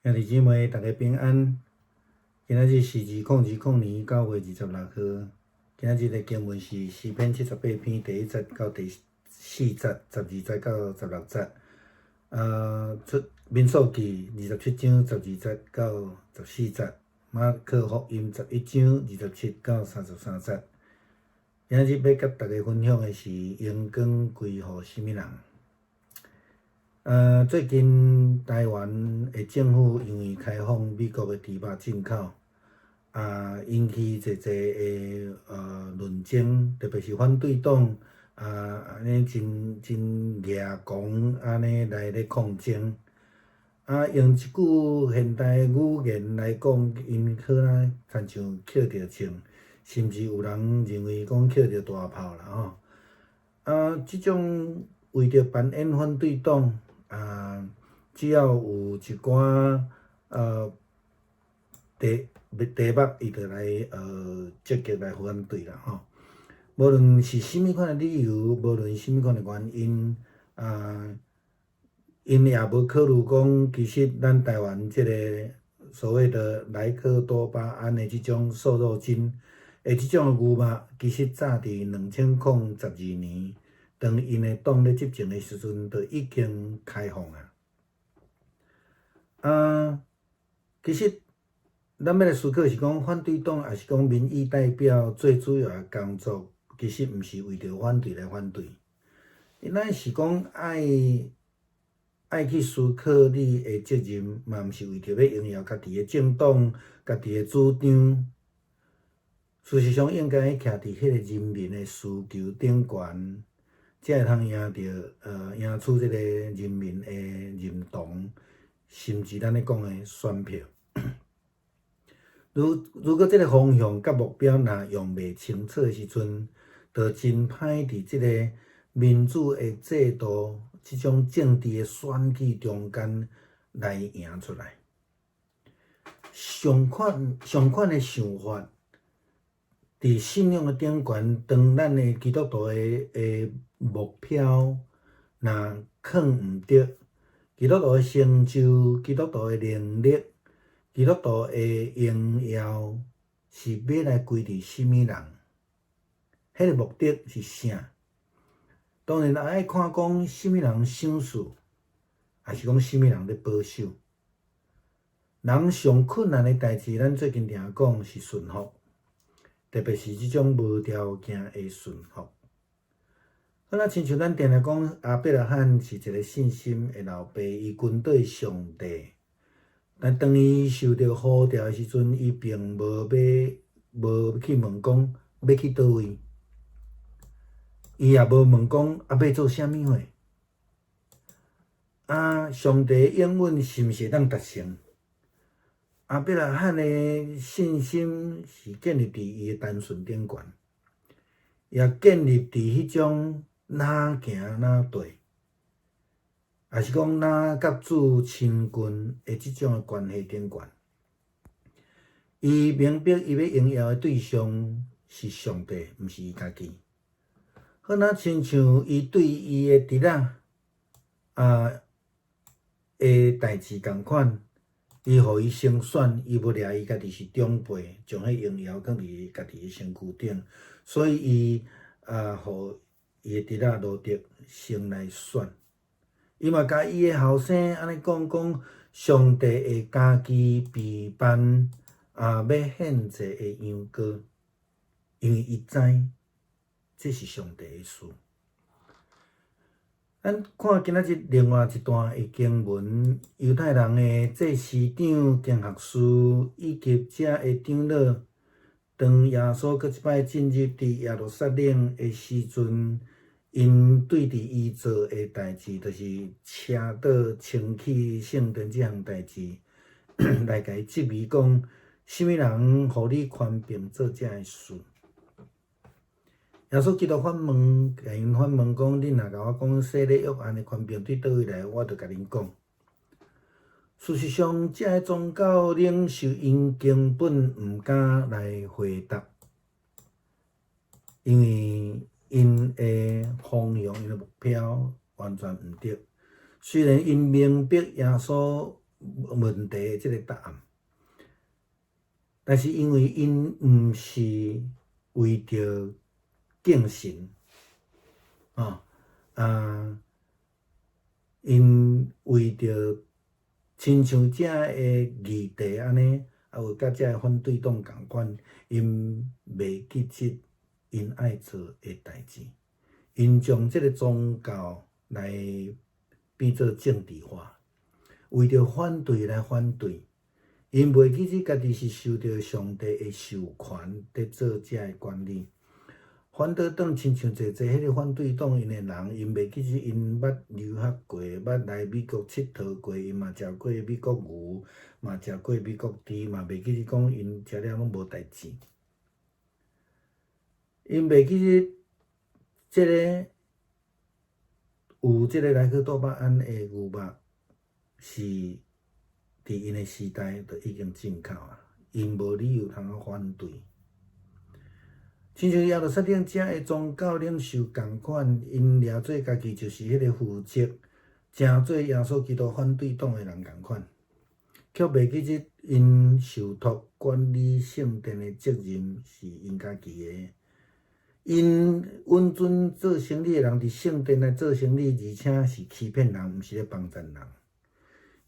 兄弟姊妹，大家平安。今仔日是2020年9月26號。今仔日的經文是詩篇78篇第一節到第四節，12節到16節。出民數記27章12節到14節。馬可福音11章27到33節。今仔日欲佮大家分享的是榮光歸予啥物人？最近台灣的政府因為開放美國的豬肉進口，引起濟濟的論爭，特別是反對黨按呢真真蜈狂按呢來咧抗爭。用一句現代語言來講，𪜶可能親像抾著銃，甚至有人認為講抾著大炮啦吼。這種為著扮演反對黨，只要有一寡題目，伊就來積極來反對啦吼。無論是啥物款的理由，無論啥物款的原因，𪜶也無考慮講，其實咱台灣這个所謂的萊克多巴胺的這種瘦肉精的這種牛肉，其實早佇2012年，當𪜶的黨咧執政的時陣，就已經開放啊。其實咱欲來思考是講，反對黨抑是講民意代表最主要的工作，其實毋是為著反對來反對，咱是講愛去思考你的責任，嘛毋是為著欲榮耀家己的政黨、家己的主張。事實上，應該徛佇彼个人民的需求頂懸，才會通贏取這个人民的認同，甚至咱咧講的選票。如果這个方向佮目標若用袂清楚的時陣，就真歹佇這个民主的制度、這種政治的選舉中間來贏出來。相款的想法，佇信仰的頂懸，當咱的基督徒的目標若囥毋著，基督徒的成就、基督徒的能力、基督徒的榮耀是欲來歸佇啥物人？彼个目的是啥？當然也愛看講啥物人賞賜，抑是講啥物人咧保守。人上困難的代誌，咱最近定講是順服，特別是這種無條件的順服。好若親像咱定定講，亞伯拉罕是一个信心的老爸，伊跟綴上帝。但當伊受著呼召的時陣，伊並無去問講欲去佗位，伊也無問講欲做啥物貨。上帝應允是毋是會當達成？亞伯拉罕的信心是建立佇伊的單純頂懸，也建立佇彼種哪行哪對，抑是講哪佮主親近的這種的關係頂懸。伊明白伊欲榮耀的對象是上帝，毋是伊家己。好若親像伊對伊的侄仔的代誌仝款，伊予伊先選，伊無掠伊家己是長輩，將彼榮耀囥佇家己的身軀頂，所以伊予伊的侄仔羅得先來選。伊嘛共伊的後生按呢講講，上帝會家己備辦欲獻祭的羊羔，因為伊知這是上帝的事。咱看今仔日另外一段的經文，猶太人的祭司長、經學士以及遮的長老，當耶穌閣一擺進入佇耶路撒冷的時陣，𪜶對佇伊做的代誌，就是車倒清去聖殿這項代誌，來共伊質疑講，啥物人予你權柄做這个事？耶穌基督反問，共𪜶反問講：恁若共我講洗禮約翰的權柄對佗位來，我就共恁講。事實上，這个宗教領袖𪜶根本毋敢來回答，因為𪜶的方向、𪜶的目標完全毋對。雖然𪜶明白耶穌問題的這个答案。但是因為𪜶毋是為著敬神，哦，啊，𪜶為著親像遮的議題按呢，啊有佮遮的反對黨仝款，𪜶袂記得𪜶愛做的代誌，𪜶將這个宗教來變做政治化，為著反對來反對，𪜶袂記得家己是受著上帝的授權佇做遮的管理。反對黨親像濟濟彼个反對黨𪜶的人，𪜶袂記得𪜶捌留學過，捌來美國𨑨迌過，𪜶嘛食過美國牛，嘛食過美國豬，嘛袂記得講𪜶食了攏無代誌。𪜶袂記得這个有這个萊克多巴胺的牛肉是佇𪜶的時代就已經進口啊，𪜶無理由通去反對。親像耶路撒冷遮的宗教領袖仝款，𪜶掠做家己就是彼个負責成做耶穌基督反對黨的人仝款，卻袂記得𪜶受託管理聖殿的責任是𪜶家己的。𪜶允准做生理的人佇聖殿內做生理，而且是欺騙人，毋是咧幫贊人。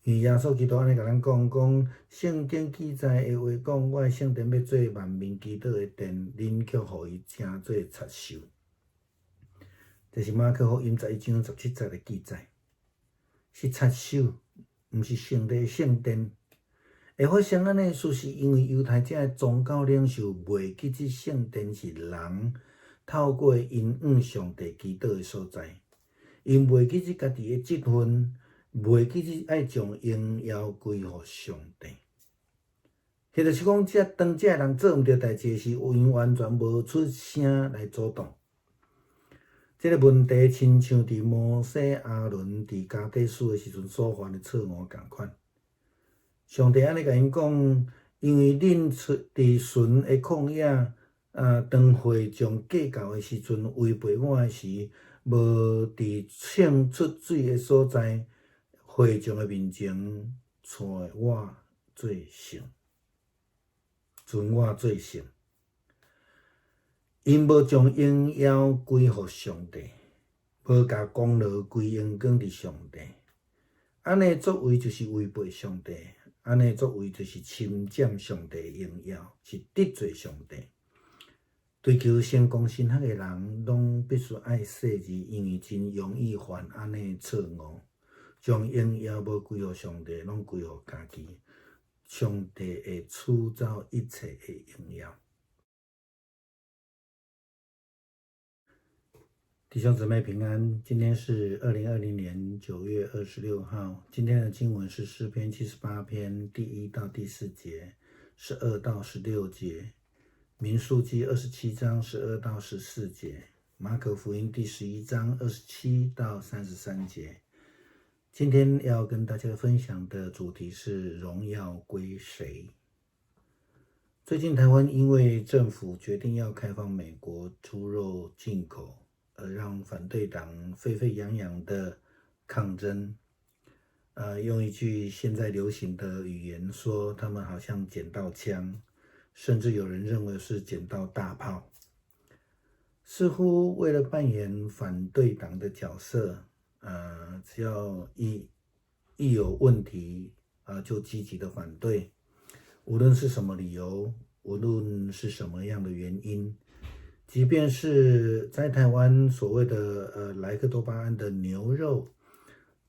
因為耶穌基督按呢共咱講，講聖經記載的話講，我的聖殿欲做萬民祈禱的殿，恁卻予伊成做賊岫。這是馬可福音11章17節的記載，是賊岫，毋是上帝的聖殿。會發生按呢事，是因為猶太這的宗教領袖袂記得聖殿是人透過𪜶向上帝祈禱的所在，𪜶袂記得家己的職分，袂記得愛將榮耀歸予上帝。彼就是講，這當這个人做毋對代誌時，𪜶完全無出聲來阻擋。這个問題親像佇摩西、亞倫佇加低斯的時陣所犯的錯誤仝款。上帝按呢共𪜶講，因為恁出佇汛的曠野，啊，當會眾計較的時陣，違背我的時，無佇稱出水的所在，會眾的面前，帶我做聖，尊我做聖。𪜶無將榮耀歸予上帝，無共功勞歸榮光佇上帝。按呢作為就是違背上帝，按呢作為就是侵佔上帝的榮耀，是得罪上帝。追求成功神學的人，攏必須愛細膩，因為真容易犯按呢錯誤，將榮耀無歸予上帝，攏歸予家己。上帝會取走一切的榮耀。弟兄姊妹平安，今天是2020年9月26號。今天的經文是詩篇78篇第1到第4節，12到16節；民數記27章12到14節；馬可福音第11章27到33節。今天要跟大家分享的主題是榮耀歸誰？最近台灣因為政府決定要開放美國豬肉進口，而讓反對黨沸沸揚揚的抗爭，用一句現在流行的語言說，他們好像撿到槍，甚至有人認為是撿到大炮，似乎為了扮演反對黨的角色，只要一有問題，就積極的反對，無論是什麼理由，無論是什麼樣的原因。即便是在台灣所謂的萊克多巴胺的牛肉，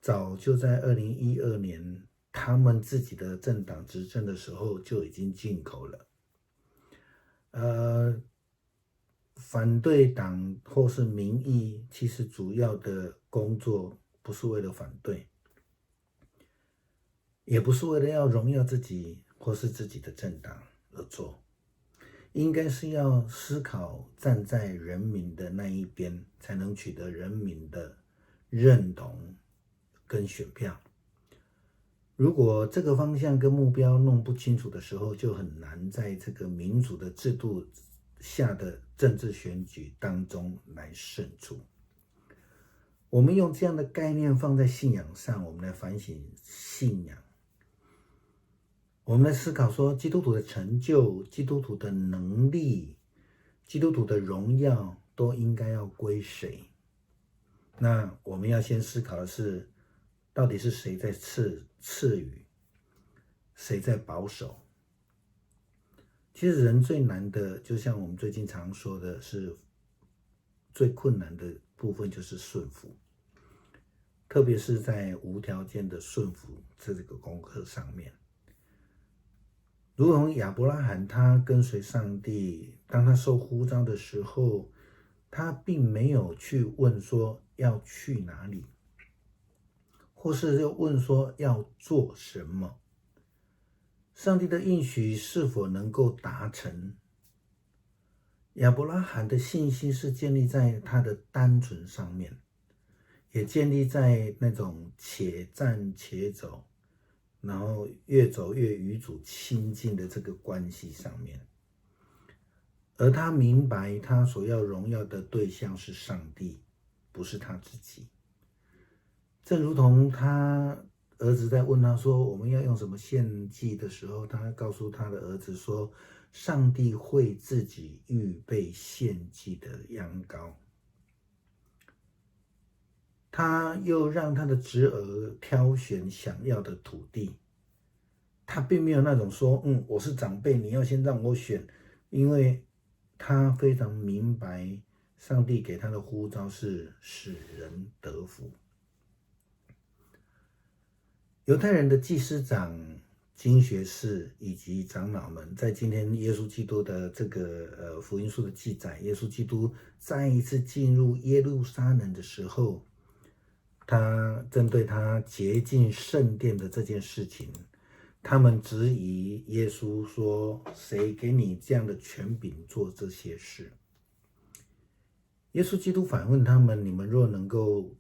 早就在2012年他們自己的政黨執政的時候就已經進口了。反對黨或是民意，其實主要的工作不是為了反對，也不是為了要榮耀自己或是自己的政黨而做。應該是要思考站在人民的那一邊，才能取得人民的認同跟選票。如果這個方向跟目標弄不清楚的時候，就很難在這個民主的制度下的政治選舉當中來勝出。我們用這樣的概念放在信仰上，我們來反省信仰。我們來思考說，基督徒的成就、基督徒的能力、基督徒的榮耀，都應該要歸誰？那我們要先思考的是，到底是誰在賜予，誰在保守？其實人最難的，就像我們最近常說的是，最困難的部分就是順服，特別是在無條件的順服這個功課上面。如同亞伯拉罕，他跟隨上帝，當他受呼召的時候，他並沒有去問說要去哪裡，或是又問說要做什麼。上帝的應許是否能夠達成？亞伯拉罕的信心是建立在他的單純上面，也建立在那種且戰且走，然後越走越與主親近的這個關係上面。而他明白，他所要榮耀的對象是上帝，不是他自己。正如同他兒子在問他說：“我們要用什麼獻祭”的時候，他告訴他的兒子說：“上帝會自己預備獻祭的羊羔。”他又讓他的侄兒挑選想要的土地，他並沒有那種說：“嗯，我是長輩，你要先讓我選。”因為他非常明白，上帝給他的呼召是使人得福。猶太人的祭司長、經學士以及長老們，在今天耶穌基督的這個福音書的記載，耶穌基督再一次進入耶路撒冷的時候，他針對他潔淨聖殿的這件事情，他們質疑耶穌說：“誰給你這樣的權柄做這些事？”耶穌基督反問他們：“你們若能夠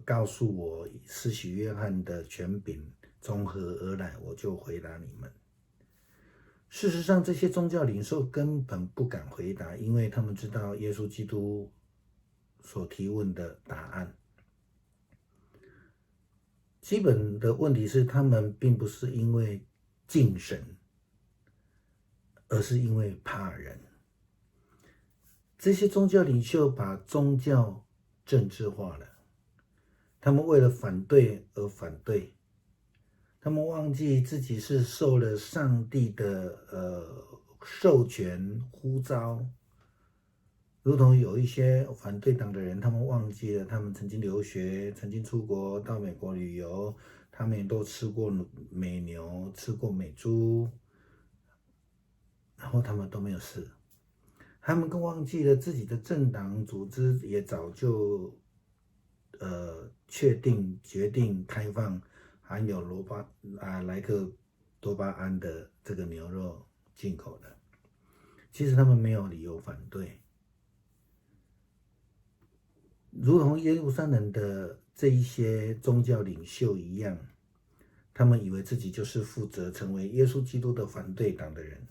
告訴我施洗約翰的權柄從何而來，我就回答你們。”事實上，這些宗教領袖根本不敢回答，因為他們知道耶穌基督所提問的答案。基本的問題是，他們並不是因為敬神，而是因為怕人。這些宗教領袖把宗教政治化了，他們為了反對而反對，他們忘記自己是受了上帝的授權呼召，如同有一些反對黨的人，他們忘記了他們曾經留學，曾經出國到美國旅遊，他們也都吃過美牛，吃過美豬，然後他們都沒有事。他們更忘記了自己的政黨組織也早就確定決定開放含有羅巴啊萊克多巴胺的這個牛肉進口的。其實他們沒有理由反對，如同耶路撒冷的這一些宗教領袖一樣，他們以為自己就是負責成為耶穌基督的反對黨的人。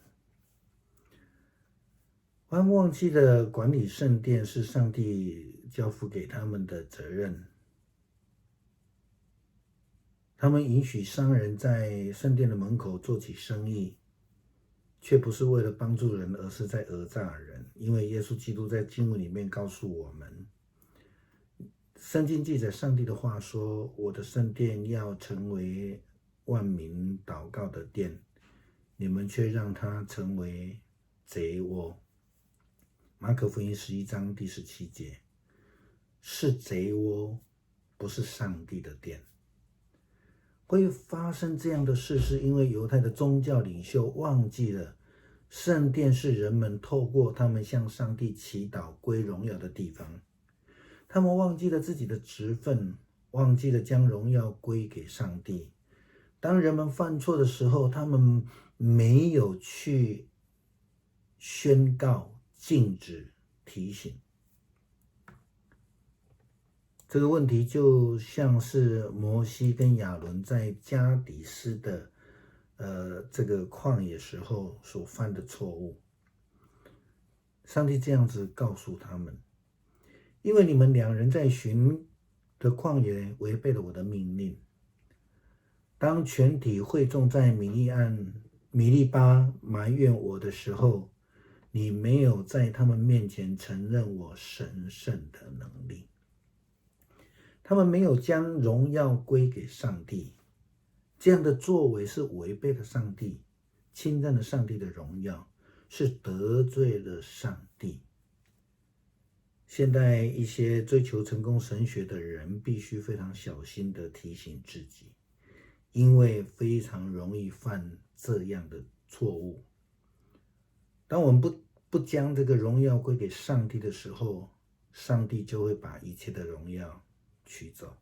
他們忘記了管理聖殿是上帝交付給他們的責任。他們允許商人在聖殿的門口做起生意，卻不是為了幫助人，而是在訛詐人。因為耶穌基督在經文裡面告訴我們，聖經記載上帝的話說：“我的聖殿要成為萬民禱告的殿，你們卻讓它成為賊窩。”馬可福音11章第17節，是賊窩，不是上帝的殿。會發生這樣的事，是因為猶太的宗教領袖忘記了聖殿是人們透過他們向上帝祈禱歸榮耀的地方。他們忘記了自己的職分，忘記了將榮耀歸給上帝。當人們犯錯的時候，他們沒有去宣告、禁止、提醒。這個問題就像是摩西跟亞倫在加底斯的這個曠野時候所犯的錯誤。上帝這樣子告訴他們：因為你們兩人在尋的曠野違背了我的命令。當全體會眾在米利暗米利巴埋怨我的時候，你沒有在他們面前承認我神聖的能力。他們沒有將榮耀歸給上帝，這樣的作為是違背了上帝，侵佔了上帝的榮耀，是得罪了上帝。現代一些追求成功神學的人，必須非常小心地提醒自己，因為非常容易犯這樣的錯誤。當我們不將這個榮耀歸給上帝的時候，上帝就會把一切的榮耀取走。